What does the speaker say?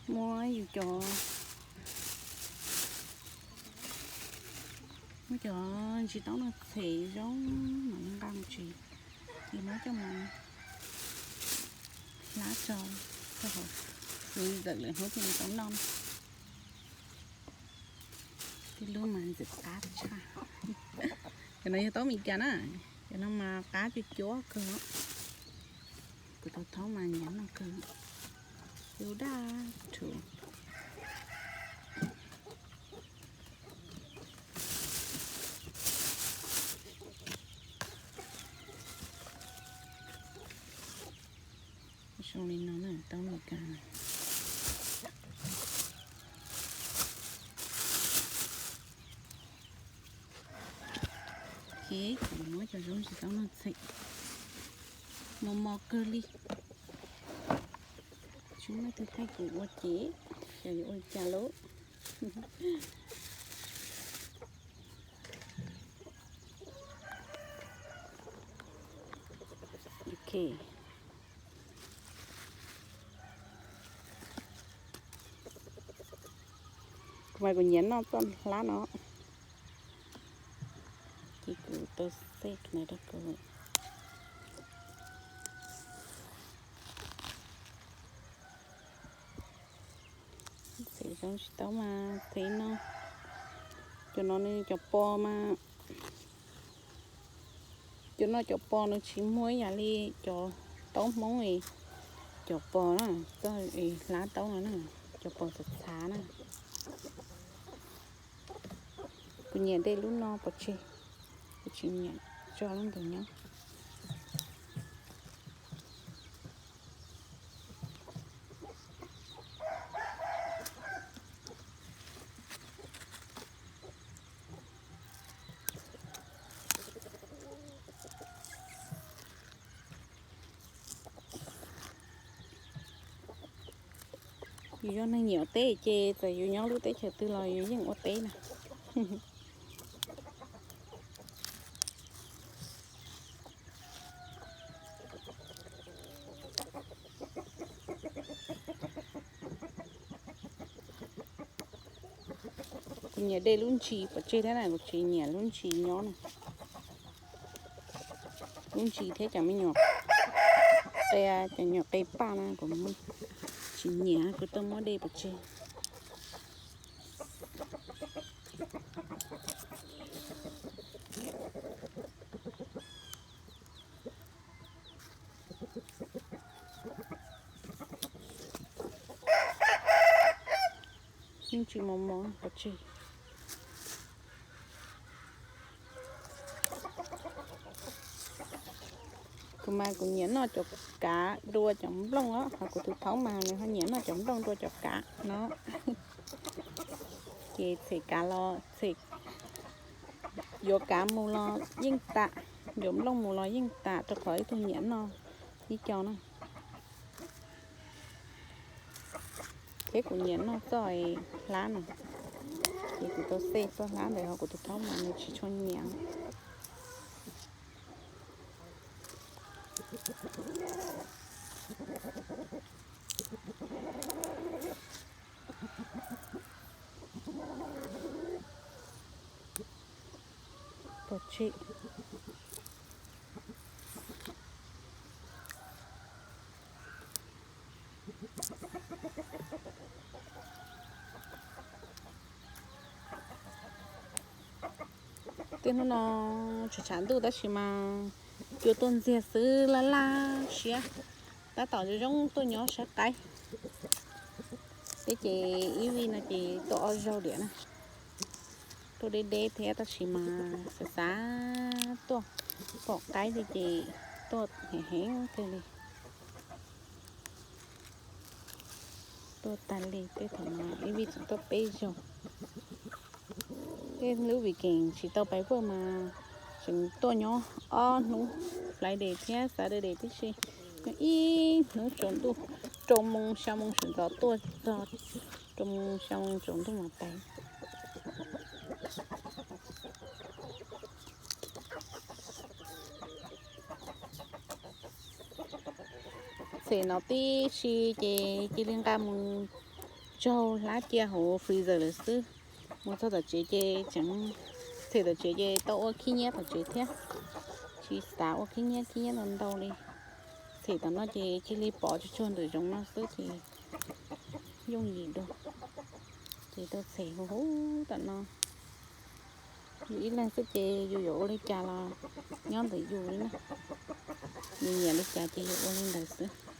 Muab yus cov, muab cov ntsis taub no txhem zoo mam li nqa mus tsev, ces muab coj mus hlab tso, rau qhov xwv ntxawm lawm hnub thiaj li tau noj. Tej lub mas ntxim qab tshaj. Cov no yog taub Mes Kas na, cov no mas qab cuab cuab kawg. Kuv tus thaub mas nyiam noj kawg. Cub daj rhuv. Zoo li no na, taub Mes Kas. Ces kuv muab cov zaub ntsis taub no txhem, mos mos kawg li. Tsis muaj leej twg thaij kuv ua ces xyov yuav ua li cas lauj. Ok. Kuv mas kuv nyiam noj txoj hlab no, ces kuv tau xej no rau kuv. Txhem zaub ntsis taub mas txhem no, cov no nws cov pos mas, cov no cov pos nws tsis muag ib yam li cov taub Hmoob es, cov pos na, txoj es hlab taub no na, cov pos txhav txhav na. Kuv nyiam de lub no pov tseg, kuv tsis nyiam tso lub ntawd nyob. Yus yog neeg nyiam ua teb ces txawm yus nyob lub teb chaws twg los yus yeej ua teb na. Kuv nyiam de lub ntsis pov tseg thiab na, kuv tsis nyiam lub ntsis nyob na. Lub ntsis thiab cov me nyuam qe, cov nyuam qe paj na kuv tsis nyiam, kuv tau muab de pov tseg. Yeej tsis mos mos pov tseg. Kuv mas kuv nyiam noj cov kav dua cov nplooj os, ho kuv tus thaub mas nws ho nyiam noj cov nplooj dua cov kav no. Ces txhem kav los txhem, yuav kav mus los yeej tam, yuav nplooj mus los yeej tam, rau qhov ib tug nyiam noj ib co na. Thiab kuv nyiam noj txoj hlab no, ces kuv tau xej txoj hlab ntawd, ho kuv tus thaub mas nws tsis tshua nyiam. Pov tseg. Tej hnub no tshav tshav ntuj tab sis mas cua tuaj ntxiag xwb, laj laj siab, tab tom zoo zoo tuaj nyob sab qaib. Teb ces ib vij no ces tuaj ob zaug diam na. Tuaj deb deb thiab tab sis mas xav xav tuaj pom qaib li ces tuaj heev heev kawg li. Tuaj tag li tej thaum no ib vij tseem tuaj peb zaug. Tej lub weekend tsis tau pais puag mas tseem tuaj nyob ob hnub, Friday thiab Saturday tib si, nyob ib hnub tsaus ntuj, rau moos xya moos sawv ntxov tuaj txog, rau moos xya moos tsaus ntuj mas pais. Txhem no tib si ces cia li nqa mus Tsaug hlab cia hauv freezer lawm xwb. Mus txog tom tsev ces tseem, txhem tom tsev ces tau ua khib nyiab tom tsev thiab. Tsis xav ua khib nyiab, khib nyiab ntau ntau li. Txhem tom no ces cia li pov tsuag tsuag ntawm zoov no xwb ces yooj yim dua. Ces tau txhem huv huv tom no. Yus ib leeg xwb ces yus yuav ua li cas los nyob ntawm yus li na. Yus nyiam li cas ces yus ua li ntawd xwb.